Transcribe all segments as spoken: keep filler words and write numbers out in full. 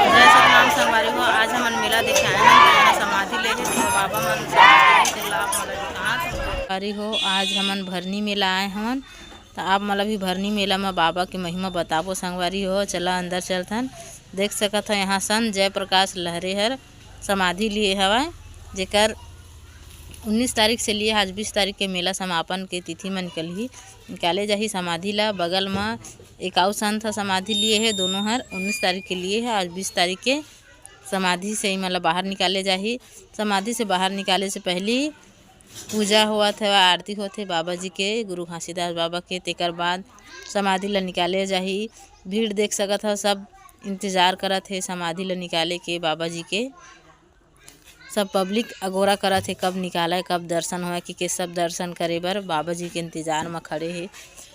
जय सतनाम संगवारी हो, आज हमन मेला देखे आए हन, तो यहाँ समाधि ले हे, तो बाबा मन समाधि ले हे, तेला आप मन ला दिखात हन। संगवारी हो, आज हमन भरनी मेला आए हवन, तो आप मन ला भी भरनी मेला में बाबा के महिमा बताबो संगवारी हो। चला अंदर चलथन। देख सकत हो यहाँ संत जयप्रकाश लहरे हर समाधि लिए हवय, जेकर उन्नीस तारीख से लिए आज बीस तारीख के मेला समापन के तिथि म निकलही, निकाले जाही समाधि ला। बगल म एक अउ संत ह समाधि लिए हे, दोनों हर उन्नीस तारीख के लिए हे, आज बीस तारीख के समाधि से इमन ला बाहर निकाले जाही। समाधि से बाहर निकाले से पहली पूजा होवत हवय, आरती होथे बाबा जी के, गुरु घासीदास बाबा के। तेकर बाद समाधि ला निकाले जाही। भीड़ देख सकत हव, सब इंतजार करत हे समाधि ला निकाले के बाबा जी के। सब पब्लिक अगोरा करत हे, कब निकालय, कब दर्शन होवय, कि के सब दर्शन करे बर बाबा जी के इंतजार म खड़े हे।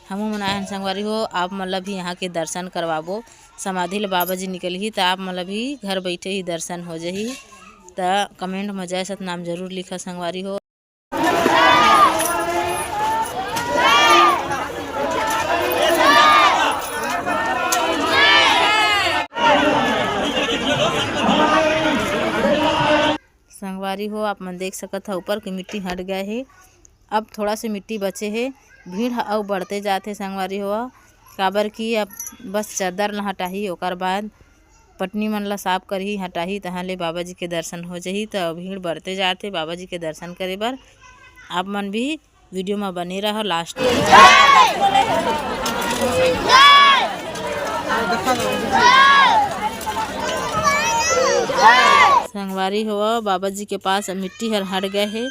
हमू मन आए हन संगवारी हो, आप मन ला भी यहाँ के दर्शन करवाबो। समाधि ले बाबा जी निकलही, त आप मन ला भी घर बैठे ही दर्शन हो जही। त कमेंट म जय सतनाम जरूर लिखा संगवारी हो। संगवारी हो, आप मन देख सकत हव, ऊपर के मिट्टी हट गए हे, अब थोड़ा से मिट्टी बचे हे। भीड़ ह अउ बढ़ते जात हे संगवारी हो, काबर कि अब बस चद्दर ल हटाही, ओकर बाद पटनी मन ल साफ करही, हटाही, तहाँ ले बाबा जी के दर्शन हो जही। त भीड़ बढ़ते जात हे बाबा जी के दर्शन करे बर। आप मन भी वीडियो म बने रहो लास्ट तक। संगवारी हो, बाबा जी के पास अब मिट्टी हर हट गए हे।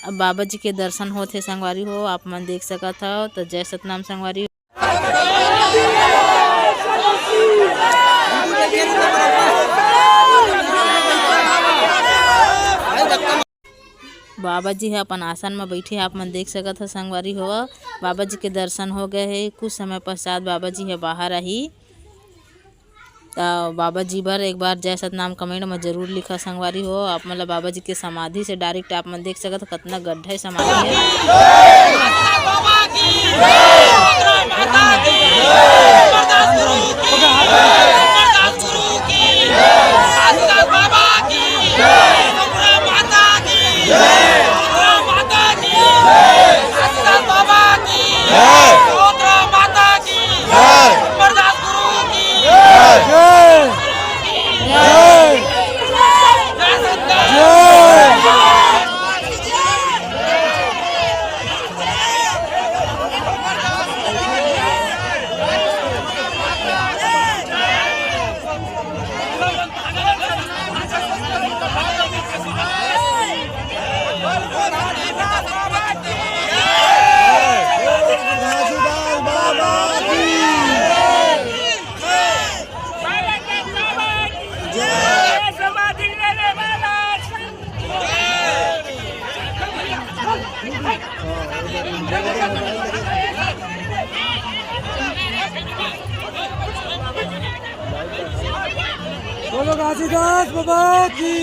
अब बाबा जी के दर्शन होत हे संगवारी हो, आप मन देख सकत हव। त जय सतनाम संगवारी हो। बाबा जी ह अपन आसन म बइठे, आप मन देख सकत ह संगवारी हो, बाबा जी के दर्शन हो गए हे। कुछ समय पश्चात बाबा जी ह बाहर आही। त बाबा जी बर एक बार जय सतनाम कमेंट म जरूर लिखा संगवारी हो। आप मन ल बाबा जी के समाधि से डायरेक्ट आप मन देख सकत ह, कतना गड्ढा समाधि हे। बोलो घासीदास बाबा की।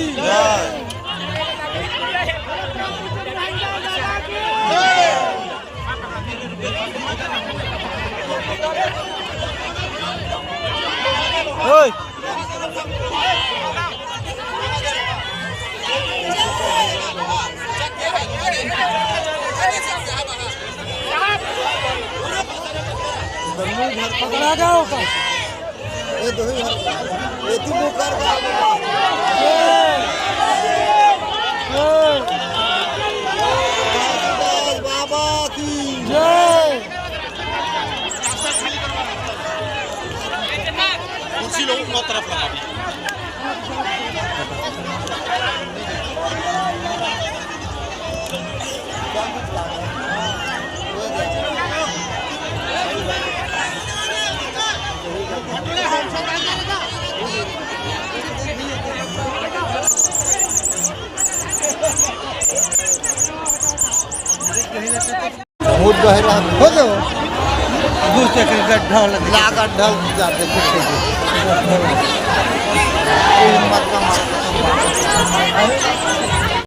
ओए। पकड़ा जाओ ऊपर। ये दो ही है। ये तू मुंह कर दे। जय। जय। बाबा की जय। कुर्सी लोग नौ तरफ लगा दी। बहुत गहरा हो जाओ। दूसरे के गड्ढा वाला दिखा। ना गड्ढा जाते थे।